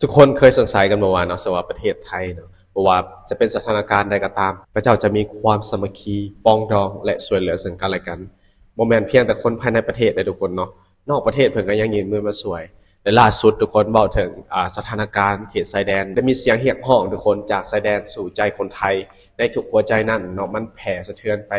ທຸກຄົນເຄີຍສົງໄສກັນບໍ່ວ່າເນາະ ສຳລັບປະເທດໄທເນາະ ບໍ່ວ່າຈະເປັນສະຖານະການໃດກໍຕາມ ເຂົາເຈົ້າຈະມີຄວາມສາມັກຄີ ປອງດອງ ແລະ ຊ່ວຍເຫຼືອເຊິ່ງກັນແລະກັນ. ບໍ່ແມ່ນພຽງແຕ່ຄົນພາຍໃນປະເທດເດ້ທຸກຄົນເນາະ, ນອກປະເທດເພິ່ນກໍຍັງຍື່ນມືມາຊ່ວຍ. ແລະ ລ່າສຸດທຸກຄົນເວົ້າເຖິງ ອາ ສະຖານະການເຂດຊາຍແດນ ໄດ້ມີສຽງຮຽກຮ້ອງທຸກຄົນຈາກຊາຍແດນສູ່ໃຈຄົນໄທ ໃນທຸກຫົວໃຈນັ້ນເນາະ ມັນແຜ່ສະເທືອນໄປ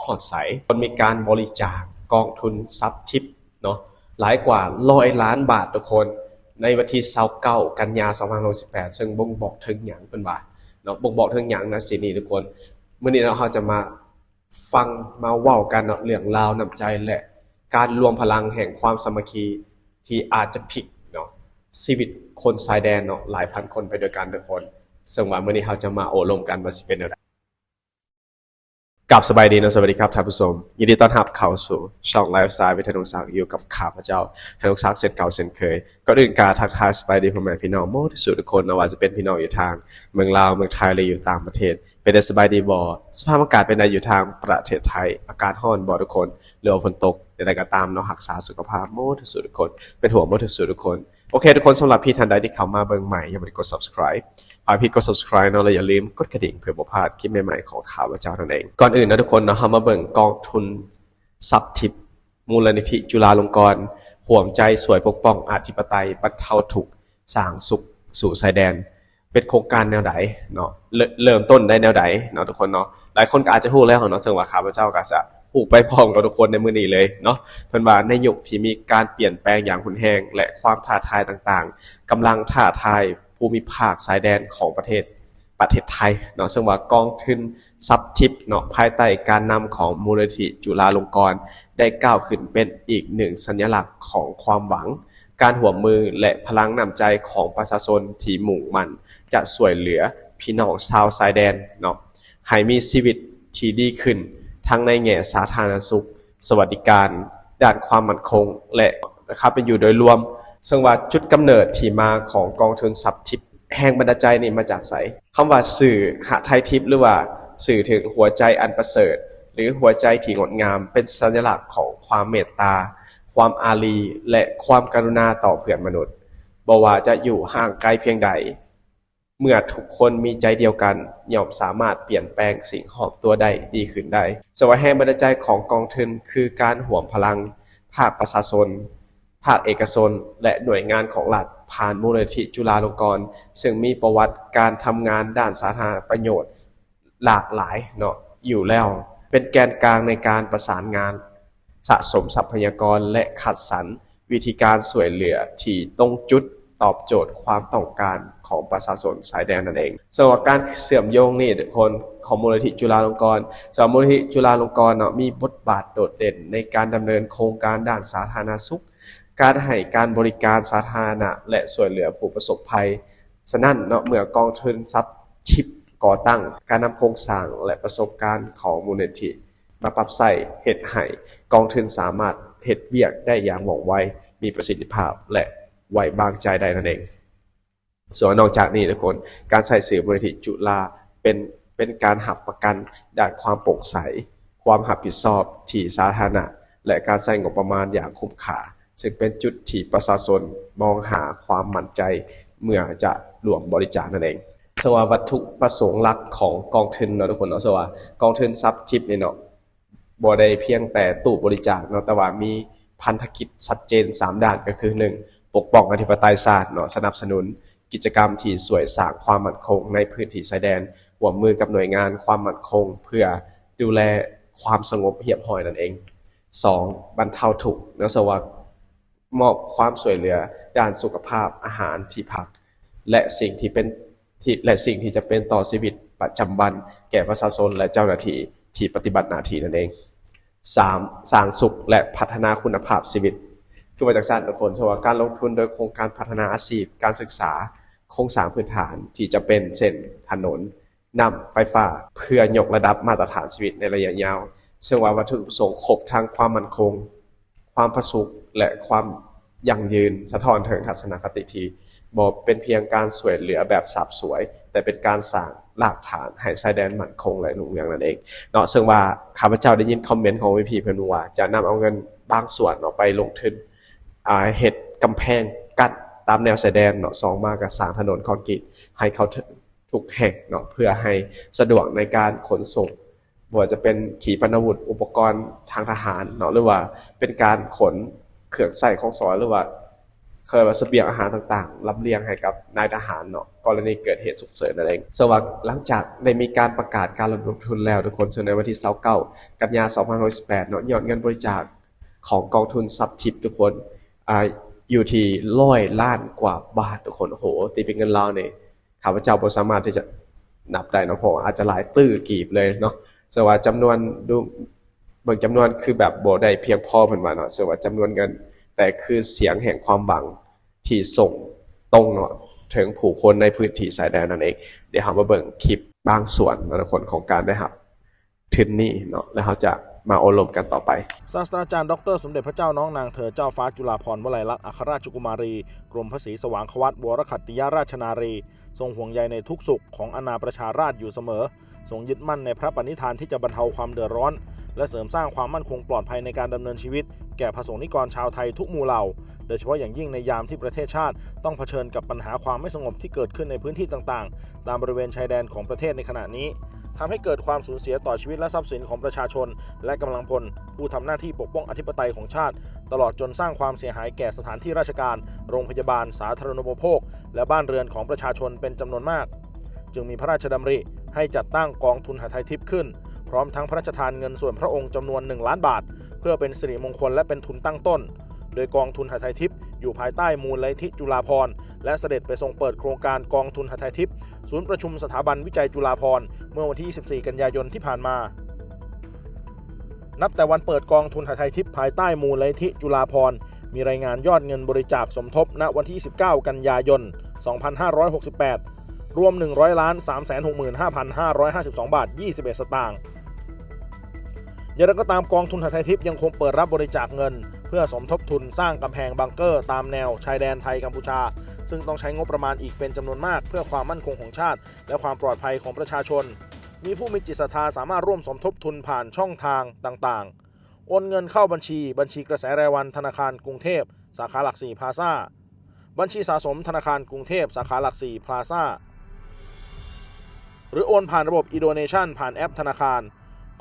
ຮອດໃສ. ຄົນມີການບໍລິຈາກກອງທຶນຊັບທິບ ເນາະ ຫຼາຍກວ່າຮ້ອຍລ້ານບາດທຸກຄົນ ໃນວັນທີຊາວເກົ້າ ກັນຍາ ສອງພັນຊາວແປດ ເຊິ່ງບົ່ງບອກເຖິງຫຍັງເພິ່ນວ່າເນາະ ບົ່ງບອກເຖິງຫຍັງນະ ຊິນີ້ທຸກຄົນ. ມື້ນີ້ເນາະ ເຮົາຈະມາຟັງ ມາເວົ້າກັນເນາະ ເລື່ອງລາວນ້ຳໃຈ ແລະ ການລວມພະລັງແຫ່ງຄວາມສາມັກຄີ ທີ່ອາດຈະພິກເນາະ ຊີວິດຄົນຊາຍແດນເນາະ ຫຼາຍພັນຄົນໄປດ້ວຍກັນທຸກຄົນ. ເຊິ່ງວ່າມື້ນີ້ເຮົາຈະມາໂອ້ລົມກັນວ່າຊິເປັນແນວໃດ. ກາບສະບາຍດີເນາະ ສະຫວັດດີຄັບທ່ານຜູ້ຊົມ, ຍິນດີຕ້ອນຮັບເຂົ້າສູ່ຊ່ອງ Lifestyle with ທະນຸສັກ ຢູ່ກັບຂ້າພະເຈົ້າ ທະນຸສັກ ເຊັ່ນເກົ່າເຊັ່ນເຄີຍ. ກ່ອນອື່ນກະທັກທາຍສະບາຍດີພໍ່ແມ່ພີ່ນ້ອງໝົດທຸກສູ່ທຸກຄົນເນາະ, ວ່າຈະເປັນພີ່ນ້ອງຢູ່ທາງເມືອງລາວ ເມືອງໄທ ຫຼື ຢູ່ຕ່າງປະເທດ. ເປັນໃດສະບາຍດີບໍ່? ສະພາບອາກາດເປັນໃດຢູ່ທາງປະເທດໄທ? ອາກາດຮ້ອນບໍ່ທຸກຄົນ ຫຼືວ່າຝົນຕົກ? ແນວໃດກໍຕາມເນາະ, ຮັກສາສຸຂະພາບໝົດທຸກສູ່ທຸກຄົນ, ເປັນຫ່ວງໝົດທຸກສູ່ທຸກຄົນ. ໂອເຄທຸກຄົນ, ສຳລັບເພື່ອນທ່ານໃດທີ່ເຂົ້າມາເບິ່ງໃໝ່ ຍັງບໍ່ໄດ້ກົດ subscribe ຝາກເພິ່ນກົດ subscribe ເນາະ ແລະ ຢ່າລືມກົດກະດິ່ງເພື່ອບໍ່ພາດຄລິບໃໝ່ໆຂອງຂ້າພະເຈົ້ານັ້ນເອງ. ກ່ອນອື່ນເນາະທຸກຄົນເນາະ, ເຮົາມາເບິ່ງກອງທຶນຊັບທິບ ມູນນິທິຈຸລາລົງກອນ ຮ່ວມໃຈຊ່ວຍປົກປ້ອງອະທິປະໄຕ ບັນເທົາທຸກ ສ້າງສຸກສູ່ຊາຍແດນ ເປັນໂຄງການແນວໃດເນາະ ເລີ່ມ ເລີ່ມຕົ້ນໄດ້ແນວໃດເນາະທຸກຄົນເນາະ. ຫຼາຍຄົນກໍອາດຈະຮູ້ແລ້ວເນາະ, ເຊິ່ງວ່າຂ້າພະເຈົ້າກໍຈະຮູ້ໄປພ້ອມກັບທຸກຄົນໃນມື້ນີ້ເລີຍເນາະ. ເພິ່ນວ່າໃນຍຸກທີ່ມີການປ່ຽນແປງຢ່າງຮຸນແຮງ ແລະ ຄວາມທ້າທາຍຕ່າງໆ ກຳລັງທ້າທາຍພູມິພາກຊາຍແດນຂອງປະເທດ ປະເທດໄທເນາະ, ເຊິ່ງວ່າກອງທຶນຊັບທິບເນາະ ພາຍໃຕ້ການນຳຂອງມູນນິທິຈຸລາລົງກອນ ໄດ້ກ້າວຂຶ້ນເປັນອີກໜຶ່ງສັນຍະລັກຂອງຄວາມຫວັງ, ການຮ່ວມມື ແລະ ພະລັງນ້ຳໃຈຂອງປະຊາຊົນທີ່ມຸ່ງໝັ້ນຈະຊ່ວຍເຫຼືອພີ່ນ້ອງຊາວຊາຍແດນເນາະ ໃຫ້ມີຊີວິດທີ່ດີຂຶ້ນ ທັງໃນແງ່ສາທາລະນະສຸກ, ສະຫວັດດີການ, ດ້ານຄວາມໝັ້ນຄົງ ແລະ ຄວາມເປັນຢູ່ໂດຍລວມ. ເຊິ່ງວ່າຈຸດກຳເນີດທີ່ມາຂອງກອງທຶນຊັບທິບ ແຮງບັນດານໃຈນີ້ມາຈາກໃສ? ຄຳວ່າສື່ຫະໄທທິບ ຫຼືວ່າສື່ເຖິງຫົວໃຈອັນປະເສີດ ຫຼື ຫົວໃຈທີ່ງົດງາມ ເປັນສັນຍະລັກຂອງຄວາມເມດຕາ, ຄວາມອາລີ ແລະ ຄວາມກະລຸນາຕໍ່ເພື່ອນມະນຸດ, ບໍ່ວ່າຈະຢູ່ຫ່າງໄກພຽງໃດ. ເມື່ອທຸກຄົນມີໃຈດຽວກັນ ຍ່ອມສາມາດປ່ຽນແປງສິ່ງຮອບຕົວໄດ້ດີຂຶ້ນໄດ້. ສະວ່າແຮງບັນດານໃຈຂອງກອງທຶນ ຄືການຮ່ວມພະລັງພາກປະຊາຊົນ, ພາກເອກະຊົນ ແລະ ໜ່ວຍງານຂອງລັດ ຜ່ານມູນນິທິຈຸລາລົງກອນ ເຊິ່ງມີປະຫວັດການທຳງານດ້ານສາທາລະນະປະໂຫຍດຫຼາກຫຼາຍເນາະ ຢູ່ແລ້ວ, ເປັນແກນກາງໃນການປະສານງານ ສະສົມຊັບພະຍາກອນ ແລະ ຄັດສັນວິທີການຊ່ວຍເຫຼືອທີ່ຕົງຈຸດ ຕອບໂຈດຄວາມຕ້ອງການຂອງປະຊາຊົນຊາຍແດນນັ້ນເອງ. ສຳລັບການເຊື່ອມໂຍງນີ້ ຂອງມູນນິທິຈຸລາລົງກອນ, ສຳລັບມູນນິທິຈຸລາລົງກອນເນາະ ມີບົດບາດໂດດເດັ່ນໃນການດຳເນີນໂຄງການດ້ານສາທາລະນະສຸກ, ການໃຫ້ການບໍລິການສາທາລະນະ ແລະ ຊ່ວຍເຫຼືອຜູ້ປະສົບໄພ. ສະນັ້ນເນາະ ເມື່ອກອງທຶນຊັບທິບກໍ່ຕັ້ງ, ການນຳໂຄງສ້າງ ແລະ ປະສົບການຂອງມູນນິທິ ມາປັບໃຊ້ ເຮັດໃຫ້ກອງທຶນສາມາດເຮັດວຽກໄດ້ຢ່າງວ່ອງໄວ, ມີປະສິດທິພາບ ແລະ ໄວ້ວາງໃຈໄດ້ນັ້ນເອງ. ສ່ວນນອກຈາກນີ້ທຸກຄົນ, ການໃຊ້ຊື່ມູນນິທິຈຸລາເປັນ, ເປັນການຮັບປະກັນດ້ານຄວາມໂປ່ງໃສ, ຄວາມຮັບຜິດຊອບທີ່ສາທາລະນະ ແລະ ການໃຊ້ງົບປະມານຢ່າງຄຸ້ມຄ່າ, ເຊິ່ງເປັນຈຸດທີ່ປະຊາຊົນມອງຫາຄວາມໝັ້ນໃຈເມື່ອຈະຮ່ວມບໍລິຈາກນັ້ນເອງ. ເຊິ່ງວ່າວັດຖຸປະສົງຫຼັກຂອງກອງທຶນເນາະທຸກຄົນເນາະ, ເຊິ່ງວ່າກອງທຶນຊັບທິບນີ້ເນາະ ບໍ່ໄດ້ພຽງແຕ່ຕູ້ບໍລິຈາກເນາະ, ແຕ່ວ່າມີພັນທະກິດຊັດເຈນສາມດ້ານ, ກໍຄື ໜຶ່ງ ປົກປ້ອງອະທິປະໄຕຊາດເນາະ, ສະໜັບສະໜູນກິດຈະກຳທີ່ຊ່ວຍສ້າງຄວາມໝັ້ນຄົງໃນພື້ນທີ່ຊາຍແດນ, ຮ່ວມມືກັບໜ່ວຍງານຄວາມໝັ້ນຄົງເພື່ອດູແລຄວາມສະຫງົບຮຽບຮ້ອຍນັ້ນເອງ. ສອງ ບັນເທົາທຸກເນາະ, ສະວ່າ ມອບຄວາມຊ່ວຍເຫຼືອດ້ານສຸຂະພາບ, ອາຫານ, ທີ່ພັກ ແລະ ສິ່ງທີ່ເປັນ ທີ່ ແລະ ສິ່ງທີ່ຈຳເປັນຕໍ່ຊີວິດປະຈຳວັນແກ່ປະຊາຊົນ ແລະ ເຈົ້າໜ້າທີ່ທີ່ປະຕິບັດໜ້າທີ່ນັ້ນເອງ. ສາມ ສ້າງສຸກ ແລະ ພັດທະນາຄຸນນະພາບຊີວິດ. ຄືວ່າຈັ່ງຊັ້ນທຸກຄົນ, ເຊິ່ງວ່າການລົງທຶນໂດຍໂຄງການພັດທະນາອາຊີບ, ການສຶກສາ, ໂຄງສ້າງພື້ນຖານທີ່ຈຳເປັນ ເຊັ່ນ ຖະໜົນ, ນ້ຳ, ໄຟຟ້າ ເພື່ອຍົກລະດັບມາດຕະຖານຊີວິດໃນໄລຍະຍາວ, ເຊິ່ງວ່າວັດຖຸປະສົງຄົບທັງຄວາມໝັ້ນຄົງ, ຄວາມຜະສຸກ ແລະ ຄວາມຢັ້ງຢືນ, ສະທ້ອນເຖິງທັດສະນະຄະຕິທີ່ບໍ່ເປັນພຽງການຊ່ວຍເຫຼືອແບບສາບສວຍ, ແຕ່ເປັນການສ້າງລາກຖານໃຫ້ຊາຍແດນໝັ້ນຄົງ ແລະ ຮຸ່ງເຮືອງນັ້ນເອງເນາະ. ເຊິ່ງວ່າຂ້າພະເຈົ້າໄດ້ຍິນຄອມເມັນຂອງ ວີ ເພິ່ນວ່າ ຈະນຳເອົາເງິນບາງສ່ວນເນາະ ໄປລົງທຶນ ອ່າ ເຮັດກຳແພງກັ້ນ ຕາມແນວຊາຍແດນເນາະ, ສອງມາກໍສ້າງຖະໜົນຄອນກຣີດໃຫ້ເຂົ້າເຖິງທຸກແຫ່ງເນາະ ເພື່ອໃຫ້ສະດວກໃນການຂົນສົ່ງ ບໍ່ວ່າຈະເປັນຂີປະນາວຸດ, ອຸປະກອນທາງທະຫານເນາະ ຫຼືວ່າເປັນການຂົນເຄື່ອງໃຊ້ຂອງສອຍ ຫຼືວ່າເອີ້ນວ່າສະບຽງອາຫານຕ່າງໆ ລຳລຽງໃຫ້ກັບນາຍທະຫານເນາະ ກໍລະນີເກີດເຫດສຸກເສີນນັ້ນເອງ. ເຊິ່ງວ່າຫຼັງຈາກໄດ້ມີການປະກາດການລະດົມທຶນແລ້ວທຸກຄົນ, ເຊິ່ງໃນວັນທີຊາວເກົ້າ ກັນຍາ ສອງພັນຊາວແປດເນາະ, ຍອດເງິນບໍລິຈາກຂອງກອງທຶນຊັບທິບທຸກຄົນ ອາ ຢູ່ທີ່ຮ້ອຍລ້ານກວ່າບາດທຸກຄົນ. ໂອ້ໂຫ ຕີເປັນເງິນລາວນີ້ ຂ້າພະເຈົ້າບໍ່ສາມາດທີ່ຈະນັບໄດ້ເນາະ ເພາະວ່າອາດຈະຫຼາຍຕື້ກີບເລີຍເນາະ. ເຊິ່ງວ່າຈຳນວນ ດູເບິ່ງຈຳນວນຄືແບບບໍ່ໄດ້ພຽງພໍເພິ່ນວ່າເນາະ, ເຊິ່ງວ່າຈຳນວນເງິນ ແຕ່ຄືສຽງແຫ່ງຄວາມຫວັງທີ່ສົ່ງຕົງເນາະ ເຖິງຜູ້ຄົນໃນພື້ນທີ່ຊາຍແດນນັ້ນເອງ. ດຽວເຮົາມາເບິ່ງຄລິບບາງສ່ວນເນາະທຸກຄົນ ຂອງການໄດ້ຮັບທຶນນີ້ເນາະ ແລ້ວເຮົາຈະມາໂອ້ລົມກັນຕໍ່ໄປ. ສາດສະດາຈານ ດຣ. ສົມເດັດພະເຈົ້ານ້ອງນາງເທີ ເຈົ້າຟ້າຈຸລາພອນ ວະໄລລັກ ອັກຄະຣາຊກຸມາຣີ ກົມພະສີສະຫວ່າງຄະວັດ ວໍລະຂັດຕິຍະລາຊະນາຣີ ຊົງຫ່ວງໃຍໃນທຸກສຸກຂອງອານາປະຊາລາດຢູ່ສະເໝີ, ຊົງຍຶດໝັ້ນໃນພະປະນິທານທີ່ຈະບັນເທົາຄວາມເດືອດຮ້ອນ ແລະ ເສີມສ້າງຄວາມໝັ້ນຄົງປອດໄພໃນການດຳເນີນຊີວິດແກ່ພະສົງນິກອນຊາວໄທທຸກໝູ່ເຫຼົ່າ, ໂດຍສະເພາະຢ່າງຍິ່ງໃນຍາມທີ່ປະເທດຊາດຕ້ອງຜະເຊີນກັບບັນຫາຄວາມໄມ່ສະຫງົບທີ່ເກີດຂຶ້ນໃນພື້ນທີ່ຕ່າງໆ ຕາມບໍລິເວນຊາຍແດນຂອງປະເທດໃນຂະນະນີ້, ທຳໃຫ້ເກີດຄວາມສູນເສຍຕໍ່ຊີວິດ ແລະ ຊັບສິນຂອງປະຊາຊົນ ແລະ ກຳລັງພົນຜູ້ທຳໜ້າທີ່ປົກປ້ອງອະທິປະໄຕຂອງຊາດ, ຕະຫຼອດຈົນສ້າງຄວາມເສຍຫາຍແກ່ສະຖານທີ່ລາຊະການ, ໂຮງພະຍາບານ, ສາທາລະນູປະໂພກ ແລະ ບ້ານເຮືອນຂອງປະຊາຊົນເປັນຈຳນວນມາກ, ຈຶ່ງມີພະລາຊະດຳລິໃຫ້ຈັດຕັ້ງກອງທຶນຫະໄທທິບຂຶ້ນ, ພ້ອມທັງພະລາຊະທານເງິນສ່ວນພະອົງຈຳນວນໜຶ່ງລ້ານບາດ ເພື່ອເປັນສິລິມົງຄົນ ແລະ ເປັນທຶນຕັ້ງຕົ້ນ, ໂດຍກອງທຶນຫະໄທທິບຢູ່ພາຍໃຕ້ມູນນິທິຈຸລາພອນ ແລະ ສະເດັດໄປຊົງເປີດໂຄງການກອງທຶນຫະໄທທິບ ສູນປະຊຸມສະຖາບັນວິໄຈຈຸລາພອນ ເມື່ອວັນທີຊາວສີ່ ກັນຍາຍົນທີ່ຜ່ານມາ. ນັບແຕ່ວັນເປີດກອງທຶນຫະໄທທິບພາຍໃຕ້ມູນນິທິຈຸລາພອນ, ມີລາຍງານຍອດເງິນບໍລິຈາກສົມທົບ ນະວັນທີຊາວເກົ້າ ກັນຍາຍົນ ສອງພັນຫ້າຮ້ອຍຫົກສິບແປດ ລວມ ໜຶ່ງຮ້ອຍລ້ານສາມແສນຫົກໝື່ນຫ້າພັນຫ້າຮ້ອຍຫ້າສິບສອງບາດ ຊາວເອັດສະຕາງ. ຢ່າງໃດກໍຕາມ, ກອງທຶນຫະໄທທິບຍັງຄົງເປີດຮັບບໍລິຈາກເງິນ ເພື່ອສົມທົບທຶນສ້າງກຳແພງບັງເກີຕາມແນວຊາຍແດນໄທ-ກັມພູຊາ, ເຊິ່ງຕ້ອງໃຊ້ງົບປະມານອີກເປັນຈຳນວນມາກ ເພື່ອຄວາມໝັ້ນຄົງຂອງຊາດ ແລະ ຄວາມປອດໄພຂອງປະຊາຊົນ. ມີຜູ້ມີຈິດສັດທາສາມາດຮ່ວມສົມທົບທຶນຜ່ານຊ່ອງທາງຕ່າງໆ. ໂອນເງິນເຂົ້າບັນຊີ, ບັນຊີກະແສລາຍວັນ ທະນາຄານກຸງເທບ ສາຂາຫຼັກສີ່ພລາຊາ, ບັນຊີສະສົມ ທະນາຄານກຸງເທບ ສາຂາຫຼັກສີ່ພລາຊາ ຫຼື ໂອນຜ່ານລະບົບ e-donation ຜ່ານແອັບທະນາຄານ.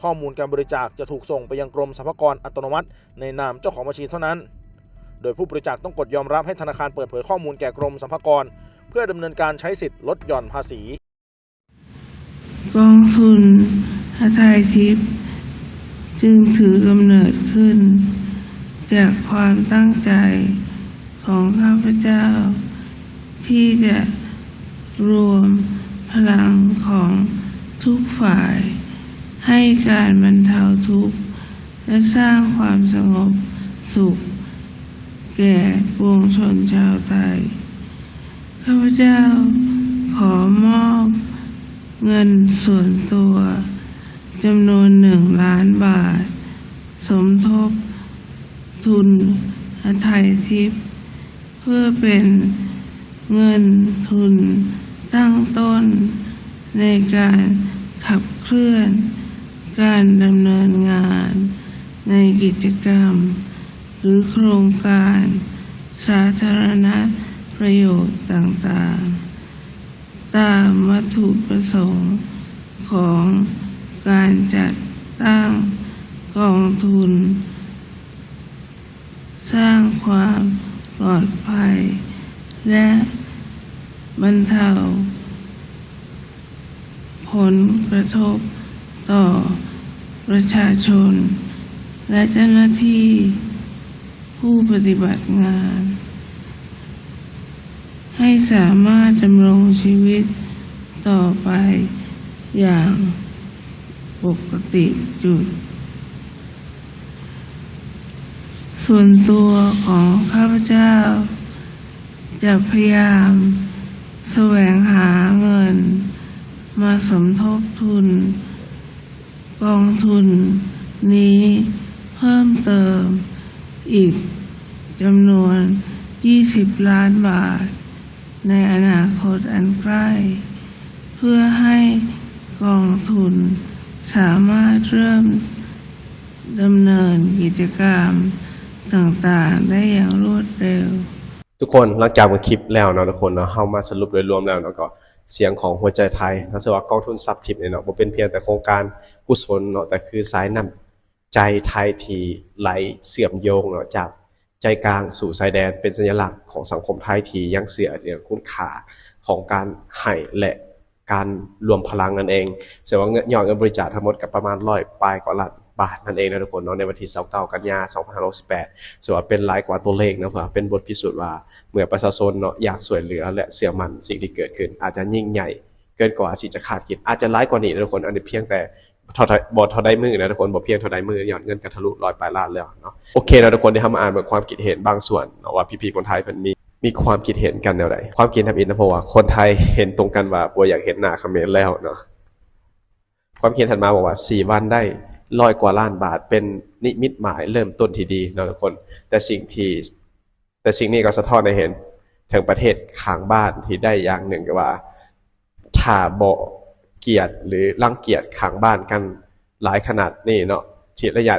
ຂໍ້ມູນການບໍລິຈາກຈະຖືກສົ່ງໄປຍັງກົມສັມພາກອນອັດຕະໂນມັດໃນນາມເຈົ້າຂອງບັນຊີເທົ່ານັ້ນ, ໂດຍຜູ້ບໍລິຈາກຕ້ອງກົດຍອມຮັບໃຫ້ທະນາຄານເປີດເຜີຍຂໍ້ມູນແກ່ກົມສັມພາກອນ ເພື່ອດຳເນີນການໃຊ້ສິດລົດຢ່ອນພາສີ. ກອງທຶນຫະໄທທິບຈຶ່ງຖືກກຳເນີດຂຶ້ນຈາກຄວາມຕັ້ງໃຈຂອງຂ້າພະເຈົ້າ ທີ່ຈະລວມພະລັງຂອງທຸກຝ່າຍ ໃຫ້ການບັນເທົາທຸກ ແລະ ສ້າງຄວາມສະຫງົບສຸກແກ່ປວງຊົນຊາວໄທ. ຂ້າພະເຈົ້າຂໍມອບເງິນສ່ວນຕົວຈຳນວນໜຶ່ງລ້ານບາດ ສົມທົບທຶນຫະໄທທິບ ເພື່ອເປັນເງິນທຶນຕັ້ງຕົ້ນໃນການຂັບເຄື່ອນການດຳເນີນງານໃນກິດຈະກຳ ຫຼື ໂຄງການສາທາລະນະປະໂຫຍດຕ່າງໆ ຕາມວັດຖຸປະສົງຂອງການຈັດຕັ້ງກອງທຶນ ສ້າງຄວາມປອດໄພ ແລະ ບັນເທົາຜົນກະທົບຕໍ່ປະຊາຊົນ ແລະ ເຈົ້າໜ້າທີ່ຜູ້ປະຕິບັດງານ ໃຫ້ສາມາດດຳລົງຊີວິດຕໍ່ໄປຢ່າງປົກກະຕິຈຸດ. ສ່ວນຕົວຂອງຂ້າພະເຈົ້າຈະພະຍາຍາມສະແຫວງຫາເງິນມາສົມທົບທຶນກອງທຶນນີ້ເພີ່ມເຕີມອີກຈຳນວນຊາວລ້ານບາດ ໃນອະນາຄົດອັນໃກ້ ເພື່ອໃຫ້ກອງທຶນສາມາດເລີ່ມດຳເນີນກິດຈະກຳຕ່າງໆໄດ້ຢ່າງລວດເລັວ. ທຸກຄົນ ຫຼັງຈາກເບິ່ງຄລິບແລ້ວເນາະ ທຸກຄົນເນາະ ເຮົາມາສະຫຼຸບໂດຍລວມແລ້ວເນາະ ກໍສຽງຂອງຫົວໃຈໄທເນາະ ເຊິ່ງວ່າກອງທຶນຊັບທິບນີ້ເນາະ ບໍ່ເປັນພຽງແຕ່ໂຄງການກຸສົນເນາະ ແຕ່ຄືສາຍນ້ຳໃຈໄທທີ່ໄຫຼເຊື່ອມໂຍງເນາະ ຈາກໃຈກາງສູ່ຊາຍແດນ ເປັນສັນຍະລັກຂອງສັງຄົມໄທທີ່ຍັງເຊື່ອໃນຄຸນຄ່າຂອງການໃຫ້ ແລະ ການລວມພະລັງນັ້ນເອງ. ເຊິ່ງວ່າເງິນ ຍອດເງິນບໍລິຈາກທັງໝົດກໍປະມານຮ້ອຍປາຍກວ່າລ້ານບາດນັ້ນເອງນະທຸກຄົນເນາະ ໃນວັນທີຊາວເກົ້າກັນຍາ ສອງພັນຫ້າຮ້ອຍຫົກສິບແປດ ເຊິ່ງວ່າເປັນຫຼາຍກວ່າຕົວເລກນະ ເພື່ອເປັນບົດພິສູດວ່າ ເມື່ອປະຊາຊົນເນາະ ຢາກຊ່ວຍເຫຼືອ ແລະ ເຊື່ອໝັ້ນ ສິ່ງທີ່ເກີດຂຶ້ນອາດຈະຍິ່ງໃຫຍ່ເກີນກວ່າທີ່ຈະຄາດຄິດ ອາດຈະຫຼາຍກວ່ານີ້ນະທຸກຄົນ. ອັນນີ້ພຽງແຕ່ເທົ່າໃດ ບໍ່ເທົ່າໃດມື້ນະທຸກຄົນ ບໍ່ພຽງເທົ່າໃດມື້ ຍອດເງິນກໍທະລຸຮ້ອຍປາຍລ້ານແລ້ວເນາະ. ໂອເຄນະທຸກຄົນ ດຽວເຮົາມາອ່ານເບິ່ງຄວາມຄິດເຫັນບາງສ່ວນເນາະ ວ່າພີ່ໆຄົນໄທເພິ່ນມີ ມີຄວາມຄິດເຫັນກັນແນວໃດ? ຄວາມຄິດເຫັນທຳອິດນະ ເພາະວ່າຄົນໄທເຫັນຕົງກັນວ່າບໍ່ຢາກເຫັນໜ້າຂະເໝນແລ້ວເນາະ. ຄວາມຄິດເຫັນຖັດມາບອກວ່າ ສີ່ວັນໄດ້ຮ້ອຍກວ່າລ້ານບາດ ເປັນນິມິດໝາຍເລີ່ມຕົ້ນທີ່ດີເນາະທຸກຄົນ. ແຕ່ສິ່ງທີ່ ແຕ່ສິ່ງນີ້ກໍສະທ້ອນໃຫ້ເຫັນເຖິງປະເທດຂ້າງບ້ານທີ່ໄດ້ຢ່າງໜຶ່ງ ກໍວ່າ ຖ້າບໍ່ກຽດ ຫຼື ລັງກຽດຂ້າງບ້ານກັນຫຼາຍຂະໜາດນີ້ເນາະ ທີ່ໄລຍະ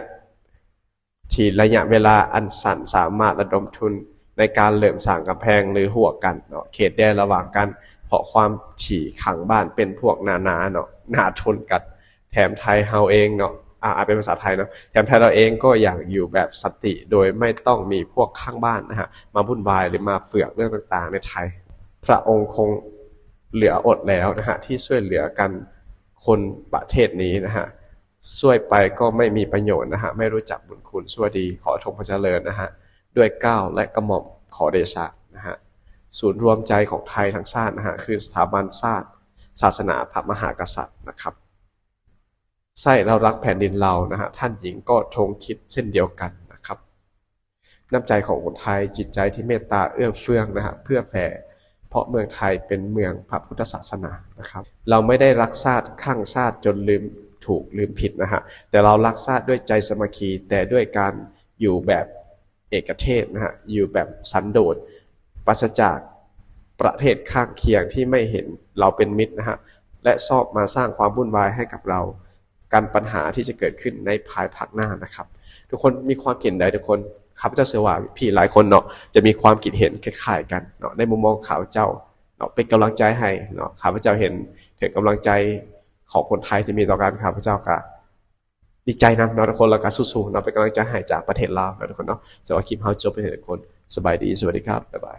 ທີ່ໄລຍະເວລາອັນສັ້ນສາມາດລະດົມທຶນໃນການເລີ່ມສ້າງກຳແພງ ຫຼື ຮົ້ວກັ້ນເນາະ ເຂດແດນລະຫວ່າງກັນ ເພາະຄວາມທີ່ຂ້າງບ້ານເປັນພວກໜ້າໆເນາະ ໜ້າທົນກັນ. ແຖມໄທເຮົາເອງເນາະ ອາ ອາ ເປັນພາສາໄທເນາະ ແຖມໄທເຮົາເອງກໍຢາກຢູ່ແບບສັນຕິ ໂດຍບໍ່ຕ້ອງມີພວກຂ້າງບ້ານນະຮະ ມາວຸ່ນວາຍ ຫຼື ມາເຝືອກເລື່ອງຕ່າງໆໃນໄທ. ພະອົງຄົງເຫຼືອອົດແລ້ວນະຮະ ທີ່ຊ່ວຍເຫຼືອກັນຄົນປະເທດນີ້ນະຮະ. ຊ່ວຍໄປກໍໄມ່ມີປະໂຫຍດນະຮະ ໄມ່ຮູ້ຈັກບຸນຄຸນຊົ່ວດີ ຂໍຊົງພະຈະເລີນນະຮະ ດ້ວຍເກົ້າ ແລະ ກະໝ່ອມ ຂໍເດຊະນະຮະ. ສູນລວມໃຈຂອງໄທທັງຊາດນະຮະ ຄືສະຖາບັນຊາດ ສາສະໜາ ພະມະຫາກະສັດນະຄັບ. ໃຊ້ເຮົາຮັກແຜ່ນດິນເຮົານະຮະ ທ່ານຍິງກໍຄົງຄິດເຊັ່ນດຽວກັນນະຄັບ. ນ້ຳໃຈຂອງຄົນໄທ ຈິດໃຈທີ່ເມດຕາເອື້ອເຟື້ອນະຮະ ເຜື່ອແຜ່ ເພາະເມືອງໄທເປັນເມືອງພະພຸດທະສາສະໜານະຄັບ. ເຮົາໄມ່ໄດ້ຮັກຊາດ ຄັ້ງຊາດຈົນລືມຖືກລືມຜິດນະຮະ ແຕ່ເຮົາຮັກຊາດດ້ວຍໃຈສາມັກຄີ ແຕ່ດ້ວຍການຢູ່ແບບເອກະເທດນະຮະ ຢູ່ແບບສັນໂດດ ປາສະຈາກປະເທດຂ້າງຄຽງທີ່ໄມ່ເຫັນເຮົາເປັນມິດນະຮະ ແລະ ຊອກມາສ້າງຄວາມວຸ່ນວາຍໃຫ້ກັບເຮົາ ກັນບັນຫາທີ່ຈະເກີດຂຶ້ນໃນພາຍພາກໜ້ານະຄັບ. ທຸກຄົນມີຄວາມຄິດເຫັນໃດທຸກຄົນ? ຂ້າພະເຈົ້າເຊື່ອວ່າພີ່ຫຼາຍຄົນເນາະ ຈະມີຄວາມຄິດເຫັນຄ້າຍໆກັນເນາະ ໃນມຸມມອງຂ້າພະເຈົ້າເນາະ ເປັນກຳລັງໃຈໃຫ້ເນາະ. ຂ້າພະເຈົ້າເຫັນເຖິງກຳລັງໃຈຂອງຄົນໄທທີ່ມີຕໍ່ກັນ ຂ້າພະເຈົ້າກະດີໃຈນຳເນາະທຸກຄົນ ແລ້ວກະສູ້ໆເນາະ ເປັນກຳລັງໃຈໃຫ້ຈາກປະເທດລາວເນາະທຸກຄົນເນາະ. ສຳລັບຄລິບເຮົາຈົບໄປເທົ່ານີ້ທຸກຄົນ ສະບາຍດີ ສະຫວັດດີຄັບ ບາຍບາຍ.